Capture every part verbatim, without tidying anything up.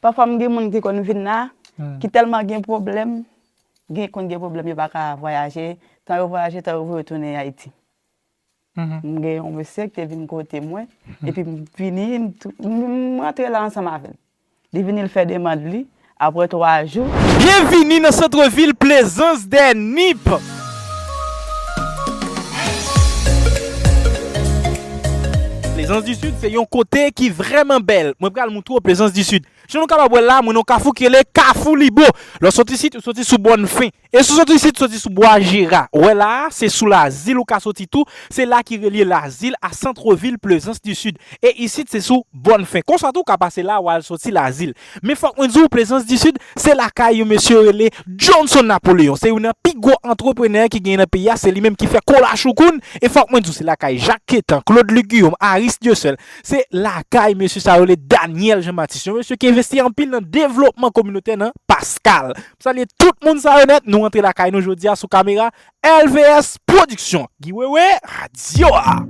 Pafwa m gen moun ki konn vin la, ki tèlman gen pwoblèm, gen konn gen pwoblèm, yo pa ka vwayaje, tan yo vwayaje, tan yo voye tounen Ayiti. M gen yon mesye ki te vin kote mwen, epi m vini, m tou- m m rantre la ansanm avè l. Li vini, l fè demann li, apre twa jou. Byenvini nan santrevil Plaisance des Nippes. Plaisance du Sud se yon kote ki vrèman bèl. Mwen pral moutre w Plaisance du Sud. Jan nou kapab wè la, mwen nan kafou ki rele Kafou Libo. Lè w soti isit, ou soti sou Bòn Fen. E si w soti isit, ou soti sou Bwa Jera. Ou wè la a, se sou Lazil ou ka soti tou. Se la ki relye Lazil a santrevil Plaisance du Sud. E isit, se sou Bòn Fen. Konsa tou, ou ka pase la, w al soti Lazil. Men fòk mwen di w, Plaisance du Sud, se lakay yon mesye yo rele Johnson Napoléon. Se youn nan pi gwo antreprenè ki genyen nan peyi a. Se li menm ki fè Kola Choukoun. E fòk mwen di w, se lakay Jacques Quétan, Claude Luc Guillaume, Aris Dieuseul. Se lakay mesye sa yo rele Daniel Jean Baptiste. Yon mesye ki envesti anpil nan devlopman kominotè nan Pascal. M salye tout moun sa yo nèt. Nou rantre lakay nou jodi a sou kamera L V S Production. Guy Wewe, radyo a.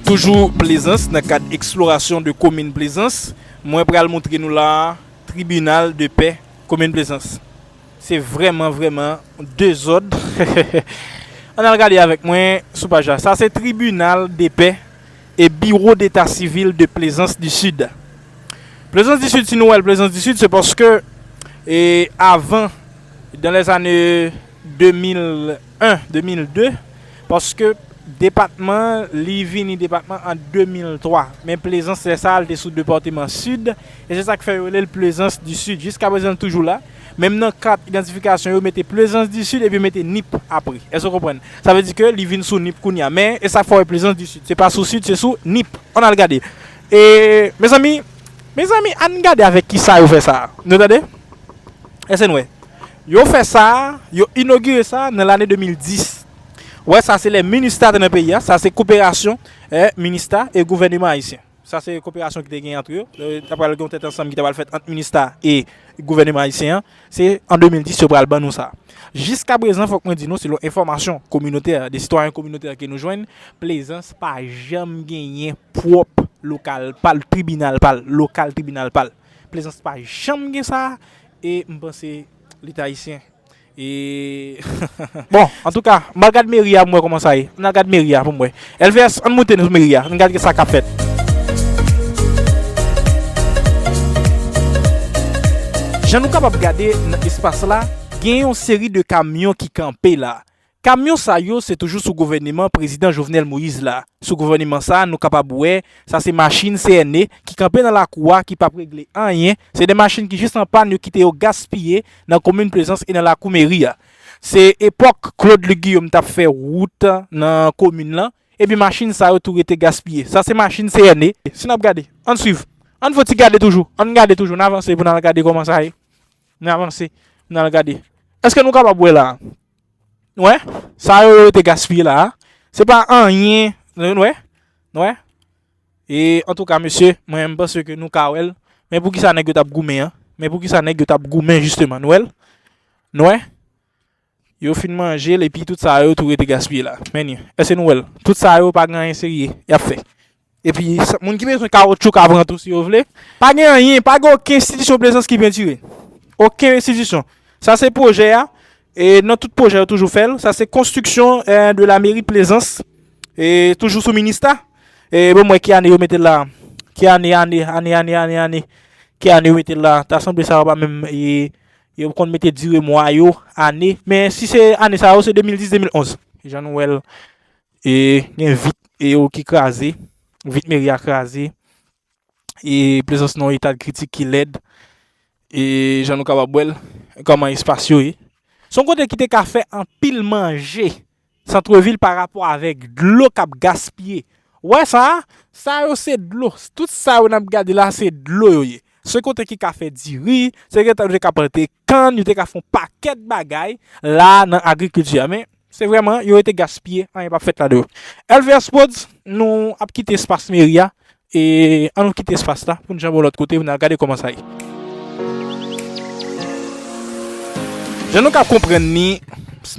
Toujou Plezans, nan kad eksplorasyon de komin Plezans, mwen pral montre nou la tribinal de pè komin Plezans. Se vrèman, vrèman dezòd. Ann al gade avèk mwen sou paj la. Sa se tribinal de pè e Bureau d'État Civil de Plaisance du Sud. Plaisance du Sud, si nou wè l Plaisance du Sud, se paske, e, avan, dans les années deux mille un, deux mille deux, paske depatman, li vini depatman an de mil twa. Men Plezans, lè sa a, li te sou depatman Sid, e se sa k fè yo rele l Plaisance du Sud. Jiska prezan, l toujou la. Menm nan kat idantifikasyon, yo mete Plaisance du Sud epi yo mete Nip apre. Èske w konprann? Sa vle di ke li vin sou Nip kounye a. Men, e sa k fè w wè Plaisance du Sud. Se pa sou Sid, se sou Nip. Ann al gade. E, mezanmi, mezanmi, ann gade avèk kisa yo fè sa a. Nou tande? Èske n wè? Yo fè sa, yo inogire sa nan lane de mil dis. Wè, sa se lè Minista te nan peyi a, sa se koperasyon, eh, Minista e gouvèneman ayisyen. Sa se koperasyon ki te gen ant yo. Eh, ta pral gen yon tèt ansanm ki ta pral fèt ant Minista e gouvèneman ayisyen an. Se an de mil dis yo pral ban nou sa. Jiska prezan, fòk mwen di nou, selon enfòmasyon kominotè, de sitwayen kominotè ke nou jwenn, Plezans pa janm genyen pwòp lokal pa l, tribinal pa l, lokal tribinal pa l. Plezans pa janm gen sa, e m panse Leta ayisyen. E, bon, antouka, m al gad meri a pou m wè kòman sa ye. Ann al gad meri a pou m wè. L V S, ann moute nou sou meri a. Ann gad sa k ap fèt. Jan nou kapab gade nan espas la, gen yon seri de kamyon ki kanpe la. Kamyon sa yo, se toujou sou gouvèneman Prezidan Jovenel Moïse la. Sou gouvèneman sa a, nou kapab wè, sa se machin C N E ki kanpe nan lakou a, ki p ap regle anyen. Se de machin ki jis an pàn, yo kite yo gaspiye nan komin Plezans e nan lakou meri a. Se epòk Claude Luc Guillaume t ap fè wout nan komin lan, epi machin sa yo tou rete gaspiye. Sa se machin C N E. Si n ap gade, ann swiv. Ann fè ti gade toujou. Ann gade toujou. N avanse pou n al gade kòman sa ye. N avanse pou n al gade. Èske nou kapab wè la a? Nou wè? Sa yo, yo te gaspiye la a. Se pa anyen. Nou wè? Nou wè? E, antouka, mesye, mwen, m panse ke nou ka wè l. Men poukisa nèg yo t ap goumen an? Men poukisa nèg yo t ap goumen, jisteman? Nou wè l? Nou wè? Yo fin manje l, epi tout sa yo tou rete gaspiye la. Men, èske nou wè l? Tout sa yo pa gen anyen serye y ap fè. Epi, sa- moun ki bezwen kawotchou ka pran tou si yo vle. Pa gen anyen, pa gen okenn enstitisyon Plezans ki pentire. Okenn enstitisyon. Sa se pwojè a. E nan tout pwojè yo toujou fè l. Sa se construction, eh, de la mairie Plaisance. E toujou sou Minista. E bon, mwen, ki ane yo mete l la? Ki ane, ane, ane, ane, ane, ane? Ki ane yo mete l la? Ta sanble sa yo pa menm, e, yo konn mete dire mwa yo, ane. Men si se ane sa yo, se de mil dis, de mil onz. Jan nou wè l, e, gen vit, e, yo ki kraze. Vit meri a kraze. E Plezans nan yon eta de kritik ki lèd. E jan nou kapab wè l, kòman espas yo ye. Se yon kote ki te ka fè anpil manje, santrevil, pa rapò avèk dlo k ap gaspiye. Ou wè sa? Sa yo se dlo. Tout sa yo n ap gade la, se dlo yo ye. Se kote ki ka fè diri, se kote yo te ka plante kann, yo te ka fè yon pakèt bagay la nan agrikilti a. Men, se vrèman, yo rete gaspiye, anyen p ap fèt ladan yo. L V S Prodz, nou ap kite espas meri a, e ann nou kite espas la pou n janbe yon lòt kote, pou n al gade kòman sa ye. Jan nou ka konprann li,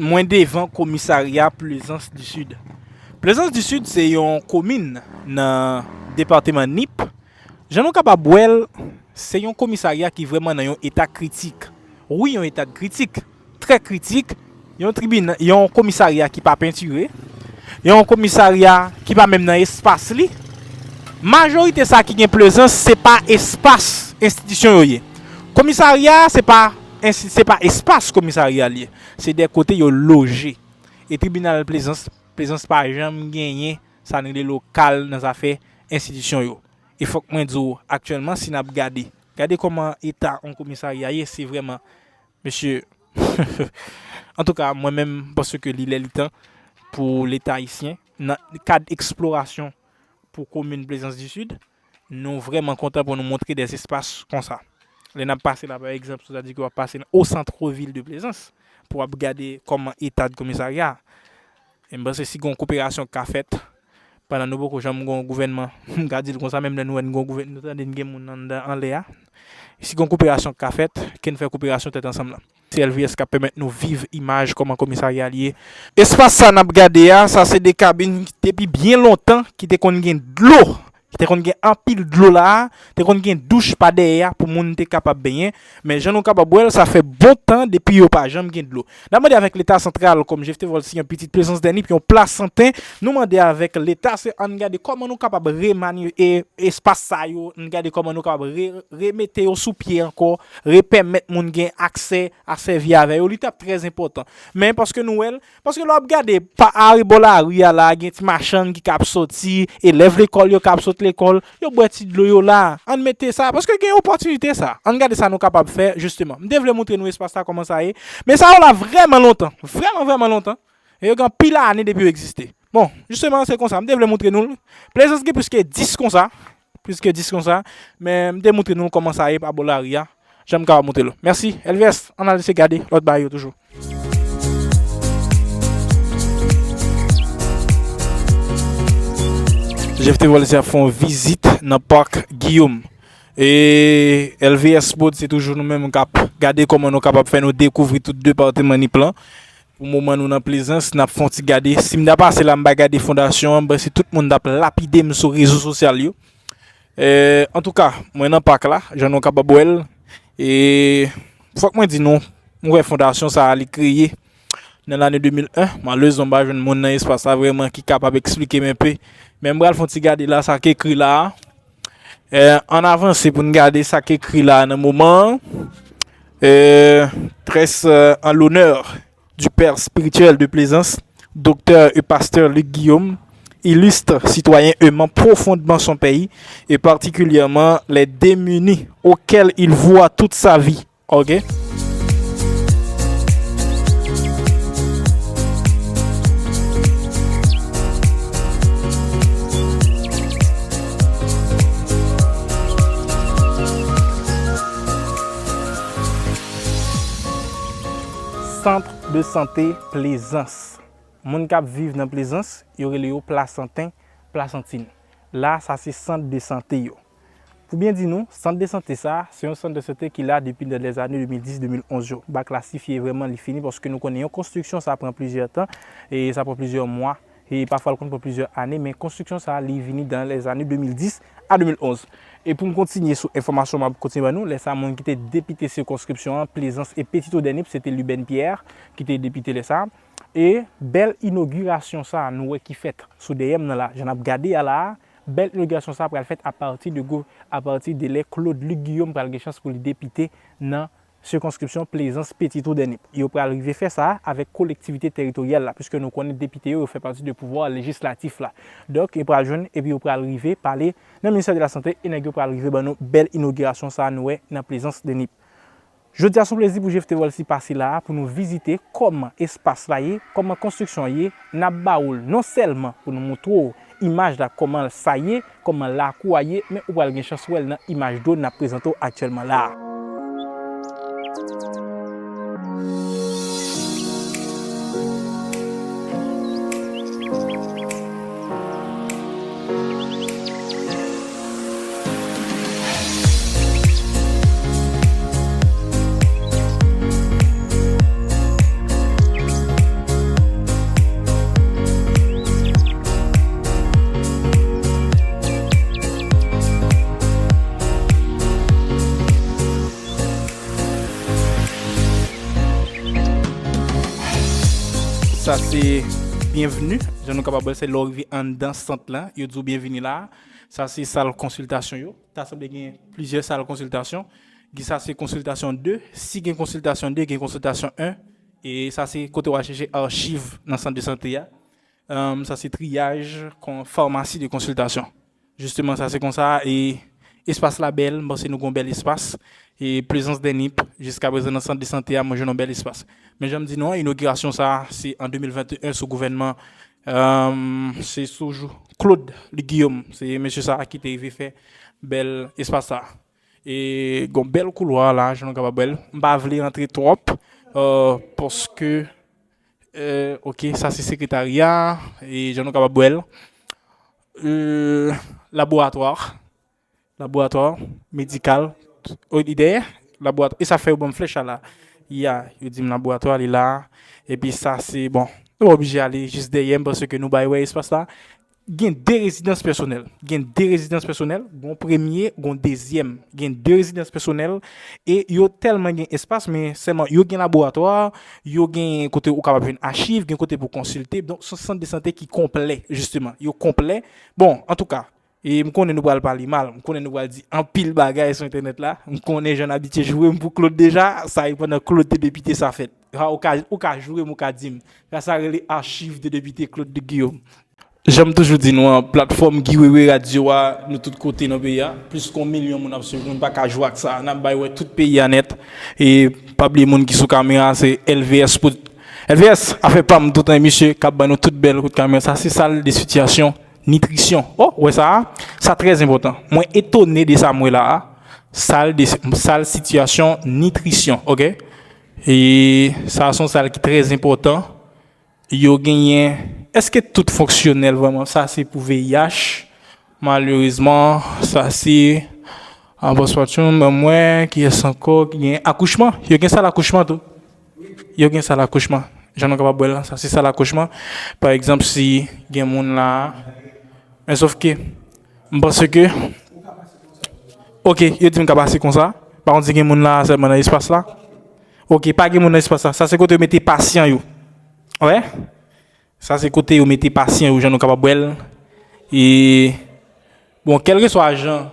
mwen devan komisarya Plaisance du Sud. Plaisance du Sud se yon komin nan depatman Nip. Jan nou kapab wè l, se yon komisarya ki vrèman nan yon eta kritik. Wi, yon eta kritik, trè kritik. Yon tribina-, yon komisarya ki pa pentire, yon komisarya ki pa menm nan espas li. Majorite sa ki gen Plaisance, se pa espas enstitisyon yo ye. Komisarya, se pa ensti-, se pa espas komisarya li ye. Se de kote yo loje. E tribinal Plaisance, Plaisance pa janm genyen sa n rele lokal nan zafè enstitisyon yo. E fòk mwen di w, aktyèlman, si n ap gade, gade kòman eta yon komisarya ye, se vrèman, mesye, antouka, mwen menm, m panse ke li lè li tan pou Leta ayisyen, nan kad eksplorasyon pou komin Plaisance du Sud, nou vrèman kontan pou nou montre de espas konsa. Lè n ap pase la, pa egzanp, sètadi ke w ap pase nan, au centre-ville de Plaisance, pou w ap gade kòman eta de komisarya a. E m panse si gen yon koperasyon k ka fèt, pandan nou poko janm gen yon gouvènman, m ka di l konsa, menm lè nou wè n gen yon gouvèn-, nou tande n gen moun anndan anlè a. Si gen yon koperasyon k ka fèt, ke n fè koperasyon tèt ansanm lan. Se L V S k ap pèmèt nou viv imaj kòman komisarya a li ye. Espas sa n ap gade a, sa se de kabin depi byen lontan ki te konn gen dlo. Te konn gen anpil dlo la a, te konn gen douch pa dèyè a pou moun te kapab benyen. Men jan nou kapab wè l, sa fè bon tan depi yo pa janm gen dlo. N ap mande avèk Leta santral, kòm Jephté Volcy, yon pitit Plaisance des Nippes, yon Plasanten, nou mande avèk Leta, se ann gade kòman nou kapab remanye e, espas sa yo, ann gade kòman nou kapab re-, remete yo sou pye ankò, repèmèt moun gen aksè a sèvi avè yo, li t ap trè enpòtan. Men paske nou wè l, paske lè w ap gade pa arebò lari a la, gen ti machann ki ka ap soti, elèv lekòl yo ka ap sot lekòl, yo bwè ti dlo yo la. Ann mete sa, paske gen opòtinite sa. Ann gade sa nou kapab fè, jisteman. M te vle montre nou espas la kòman sa ye, men sa yo la vrèman lontan, vrèman, vrèman lontan. E yo gen anpil ane depi yo egziste. Bon, jisteman, se konsa. M te vle montre nou l. Plaisance gen plis ke dis konsa. Plis ke dis konsa. Men m te montre nou kòman sa ye pa bò lari a. Jan m kapab montre l. Mèsi. L V S, ann al eseye gade lòt bagay yo toujou. Jephté Volcy ap fè yon vizit nan Park Guillaume. E L V S Prod, se toujou nou menm k ap gade kòman nou kapab fè nou dekouvri tout depatman Nip lan. Pou moman nou nan Plaisance, n ap fè yon ti gade. Si m ta pase la, m pa gade fondasyon an, m panse tout moun t ap lapide m sou rezo sosyal yo. E, antouka, mwen nan pak la, jan nou kapab wè l. E fòk mwen di nou, m wè fondasyon sa a, li kreye nan lane de mil en. Malerezman, m pa jwenn moun nan espas la vrèman ki kapab eksplike m enpe. Men m pral fè yon ti gade la, sa k ekri la a. E, ann avanse pou n gade sa k ekri la a nan moman an. E, très, euh, en l'honneur du père spirituel de Plaisance, docteur et pasteur Luc Guillaume, illustre citoyen aimant profondément son pays et particulièrement les démunis auxquels il voua toute sa vie. Ok? Sant de sante Plaisance. Moun k ap viv nan Plaisance, yo rele yo Plasanten, Plasantin. La, sa se sant de sante yo. Pou byen di nou, sant de sante sa, se yon sant de sante ki la depi nan lèzane de mil dis, de mil onz yo. M pa klasifye vrèman li fini paske nou konnen yon konstriksyon sa pran plizyè tan, e sa pran plizyè mwa, e pafwa l konn pran plizyè ane, men konstriksyon sa li vini nan lèzane de mil dis a de mil onz. E pou m kontinye sou enfòmasyon m ap kontinye ban nou, lè sa moun ki te depite sikonskripsyon an, Plaisance e Petite-Eau des Nippes, se te Luben Pierre ki te depite lè sa. E bèl inogirasyon sa a nou wè ki fèt sou dèyè m nan la, jan n ap gade a la a, bèl inogirasyon sa a pral fèt apati de gou-, apati de lè Claude Luc Guillaume pral gen chans pou li depite nan sikonskripsyon Plaisance Petite-Eau des Nippes. Yo pral rive fè sa a avèk kolektivite teritoryal la, piske nou konnen depite yo, yo fè pati de pouvwa lejislatif la. Donk, yo pral jwenn epi yo pral rive pale nan ministè de la sante e nèg yo pral rive ban nou bèl inogirasyon sa a nou wè nan Plaisance des Nippes. Jodi a se yon plezi pou Jephté Volcy pase la a pou nou vizite kòman espas la ye, kòman konstriksyon an ye, n ap ba ou l non sèlman pou nou montre w imaj la kòman sa ye, kòman lakou a ye, men ou pral gen chans wè l nan imaj dwòl n ap prezante w aktyèlman la a. Sa se byenvni. Jan nou kapab wè, se lè w rive anndan sant lan, yo di w byenvini la. Sa se sal konsiltasyon yo. Ta sanble gen plizyè sal konsiltasyon. Gen sa se konsiltasyon de. Si gen konsiltasyon de, gen konsiltasyon en. E sa se kote w al chèche achiv nan sant de sante a. Sa se triyaj, kon, famasi de konsiltasyon. Jisteman, sa se konsa, e espas la bèl, m panse nou gon bèl espas. E Plaisance des Nippes, jiska prezan nan sant de sante a, mwen jwenn yon bèl espas. Men jan m di nou an, inogirasyon sa, se an de mil venteyen sou gouvènman, se sou jou Claude Guillaume, se mesye sa ki te rive fè bèl espas sa. E gon bèl koulwa la, jan nou kapab wè l. M pa vle rantre twòp, paske, ok, sa se sekretarya, e jan nou kapab wè l. Laboratwa, laboratwa medikal, o, li dèyè, laboratwa, e sa fè yo ban m flèch la la. Ya, yo di m laboratwa, li la, epi sa se, bon, nou pa oblije ale jis dèyè m, paske nou bay wè espas la. Gen de rezidans pèsonèl. Gen de rezidans pèsonèl. Gon premye, gon dezyèm. Gen de rezidans pèsonèl. E yo tèlman gen espas, men sèlman yo gen laboratwa, yo gen kote ou kapab jwenn achiv, gen kote pou konsilte. Donk, se yon sant de sante ki konplè, jisteman. Yo konplè. Bon, antouka, e m konnen nou pral pale mal, m konnen nou pral di anpil bagay sou entènèt la. M konnen jan n abitye joure m pou Claude deja, sa e pandan Claude te depite sa fèt. Ha, ou ka, ou ka joure m, ou ka di m. Sa, sa rele achiv de depite Claude Guillaume. Jan m toujou di nou an, platfòm Guy Wewe Radio a, nou tout kote nan peyi a. Plis ke yon milyon moun ap swiv nou, nou pa ka jwe ak sa. N ap bay wè tout peyi a nèt. E pa bliye moun ki sou kamera, se L V S pou, L V S, afè pa m, toutan e misye k ap ban nou tout bèl kout kamera. Sa se sal de sitiyasyon nitrisyon. O, ou wè sa a? Sa trè enpòtan. Mwen etone de sa m wè la a. Sal de, sal sitiyasyon nitrisyon, ok? E sa se yon sal ki trè enpòtan. Yo genyen, èske tout fonksyonèl vrèman? Sa se pou V I H. Malerezman, sa se an postpartum, ban m wè, kiyès ankò ki gen akouchman? Yo gen sal akouchman tou. Yo gen sal akouchman. Jan nou kapab wè la, sa se sal akouchman. Pa egzanp, si gen moun la, men sòf ke, m panse ke, ok, yo di m ka pase konsa. Pa kont si gen moun la sèlman nan espas la. Ok, pa gen moun nan espas la. Sa se kote yo mete pasyan yo. Wè? Sa se kote yo mete pasyan yo, jan nou kapab wè l. E, bon, kèlkeswa jan,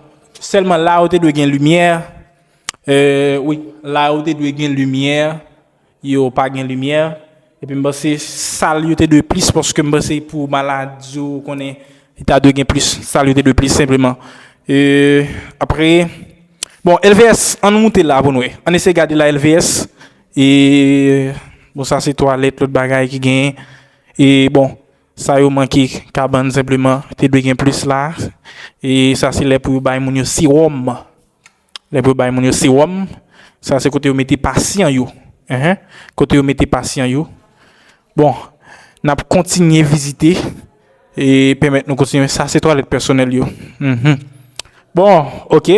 sèlman la yo te dwe gen limyè. E, wi, la yo te dwe gen limyè. Yo pa gen limyè. Epi m panse sal yo te dwe plis, paske m panse pou maladi yo, ou konnen, li ta dwe gen plis, sal yo te dwe plis, senpleman. E, apre, bon, L V S, ann moute la pou n wè. Ann eseye gade la, L V S. E, bon, sa se twalèt, lòt bagay ki genyen. E, bon, sa yo manke, kabann senpleman, te dwe gen plis la. E sa se lè pou yo bay moun yo sewòm. Lè pou yo bay moun yo sewòm, sa se kote yo mete pasyan yo. Enhen. Kote yo mete pasyan yo. Bon, n ap kontinye vizite e pèmèt nou kontinye. Sa se twalèt pèsonèl yo. Mhm. Bon, ok.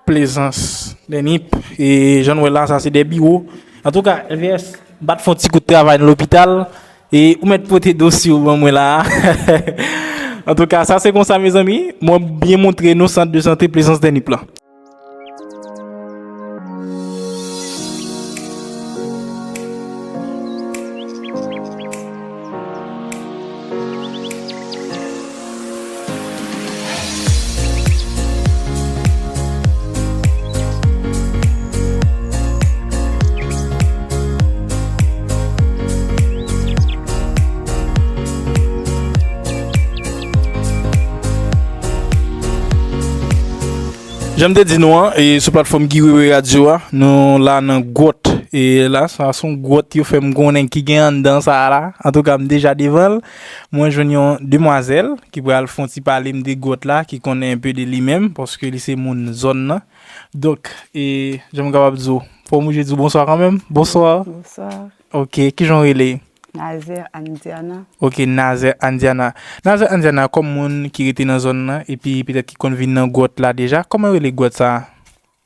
Plaisance des Nippes. E jan nou wè la, sa se de biwo. Antouka, L V S, m pa t fè yon ti kout travay nan lopital. E ou mèt pote dosye w ban mwen la a. Antouka, sa se konsa, mezanmi. Mwen byen montre nou sant de sante Plaisance des Nippes lan. Jan m te di nou an, e sou platfòm Guy Wewe Radio a, nou la nan gwòt. E la, sa se yon gwòt yo fè m konnen ki gen anndan sa a la. Antouka, m deja devan l. Mwen jwenn yon demwazèl ki pral fè yon ti pale m de gwòt la, ki konnen enpe de li menm, paske li se moun zòn nan. Donk, e, jan m kapab di w, fò m oblije di w bonswa kanmenm. Bonswa. Bonswa. Ok, kijan w rele? Nazaire Andiana. Ok, Nazaire Andiana. Nazaire Andiana, kòm moun ki rete nan zòn nan, epi petèt ki konn vin nan gwòt la deja, kòman yo rele gwòt sa a?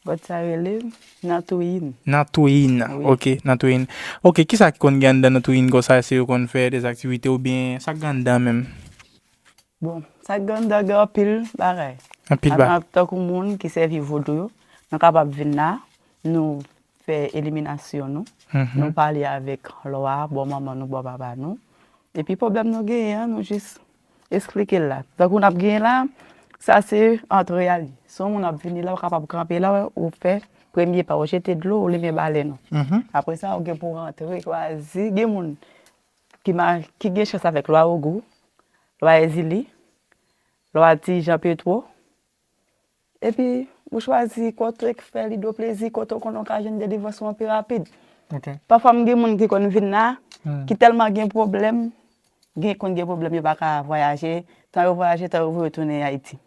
Gwòt sa rele Nantouyin. Nantouyin. Wi. Ok, Nantouyin. Ok, kisa ki konn gen anndan Nantouyin konsa? Èske yo konn fè de aktivite oubyen sa k gen anndan menm? Bon, sa k gen anndan gen anpil bagay. Anpil bagay. An, tankou moun ki sèvi vodou yo, nou kapab vin la, nou fè eliminasyon nou. Nou pale avèk lwa, bò manman nou, bò papa nou. Epi pwoblèm nou genyen an, nou jis esplike l la. Tankou n ap genyen la, sa se antre a li. Si yon moun ap vini la, ou kapab kanpe la, ou fè premye pa, ou jete dlo, ou limen balèn ou. Apre sa, ou gen pou rantre, chwazi. Gen moun ki, ma, ki gen chans avèk lwa Ogou, lwa Èzili, lwa Ti Jan Petwo. Epi, ou chwazi kote k fè Lido plezi, kote w konnen w ka jwenn delivrans ou an pi rapid. Pafwa, m gen moun ki konn vin la, ki tèlman gen pwoblèm, gen konn gen pwoblèm, yo pa ka vwayaje, tan yo vwayaje, tan yo voye tounen Ayiti.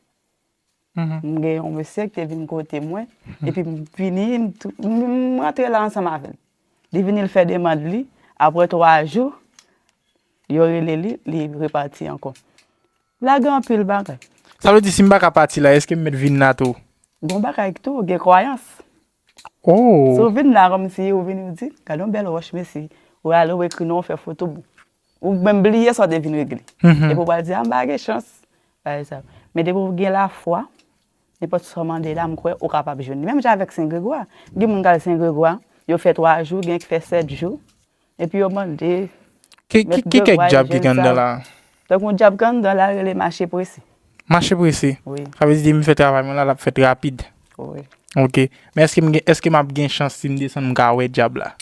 M gen yon mesye ki te vin kote mwen, epi m vini, m tou- m m rantre la ansanm avè l. Li vini, l fè demann li, apre twa jou, yo rele li, li repati ankò. La gen anpil bagay. Sa vle di, si m pa ka pati la, èske m mèt vin la tou? Gon bagay tou, gen kwayans. Si w vin la kòmsi ou vin, ou di, "Gade yon bèl wòch, mesye." Ou ale, ou ekri non, ou fè foto, bon. Ou menm bliye sa w te vin regle. Epi ou pral di, "A, m pa gen chans." Pa egzanp. Men depi ou gen lafwa, nenpòt sa w mande la, m kwè ou kapab jwenn li. Menm jan avèk Sen Gregwa. Gen moun k al Sen Gregwa, yo fè twa jou, gen ki fè sèt jou. Epi yo mande, Ki, ki, ki kèk dyab ki gen anndan la? Tankou dyab ki anndan la, rele mache prese. Mache prese? Wi. Sa vle di, depi m fè travay mwen la, l ap fèt rapid. Wi. Ok. Men èske m gen, èske m ap gen chans si m desann, m ka wè dyab la?